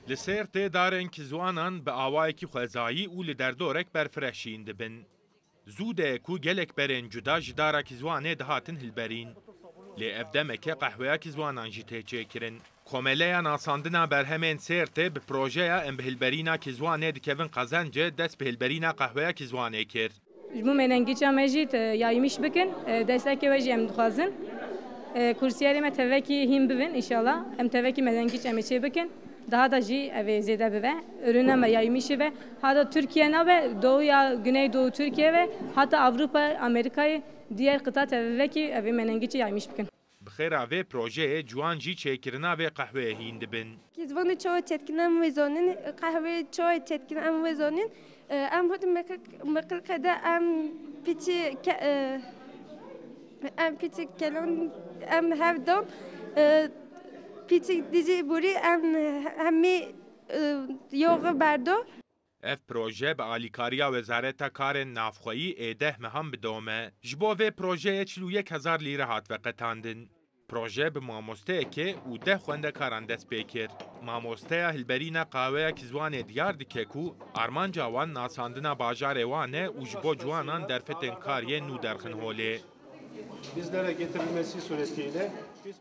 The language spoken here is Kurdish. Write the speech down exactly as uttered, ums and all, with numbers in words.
Li Sêrtê darên Kizwanan bi awayekî xwezayî û li derdorek berfireh şîn dibin. Zû de ku gelek berên cuda ji dara Kizwanê dihatin hilberîn. Lê ev demeke qehweya Kizwanan jî tê çêkirin. Komeleya Nasandina Berhemên Sêrtê bi projeya Em bi Hilberîna Kizwanê Dikevin Qezencê dest bi hilberîna qehweya Kizwanê kir. Ji bo menengîça me jî te-, yaymış bikin, e, destekê we jî em dixwazin. E, kursiyerê me tevekî hîn bibin, înşallah. Em tevekî menengîç em ê çê bikin. Daha da jî ev ê zêde bibe. Ürüne me yaymışî be. Hata Türkiye nabe, Doğu ya Güneydoğu Türkiye ve hatta Avrupa, Amerikayê, diğer kıta tevekî ev ê menengîçî yaymış bikin. Bi xêra vê projeyê ciwan jî çêkirina vê qehweyê hîn dibin. Kizvanê çawa çetkin em wê zanîn, qehweyê çawa çetkin em wê zanîn. E, em hûn miqil-, miqilqe de em piçî ke-, e, em piçî kelan em hev dan, e, piçî dijî borî em hemî, e, yoxi berdo. Ev proje bi alîkariya Wezareta Karên Navxweyî ê deh mehan bi dom e. Ji bo vê projeyê çil û yek hezar lîre hat veqetandin. Proje bi mamosteyekê û deh xwendekaran dest pê kir. Mamosteya hilberîna qehweya Kizwanê diyar dike ku armanca wan nasandina bajarê wan e û ji bo ciwanan derfetên kar yên nû derxin holê. Bizlere getirilmesi suretiyle biz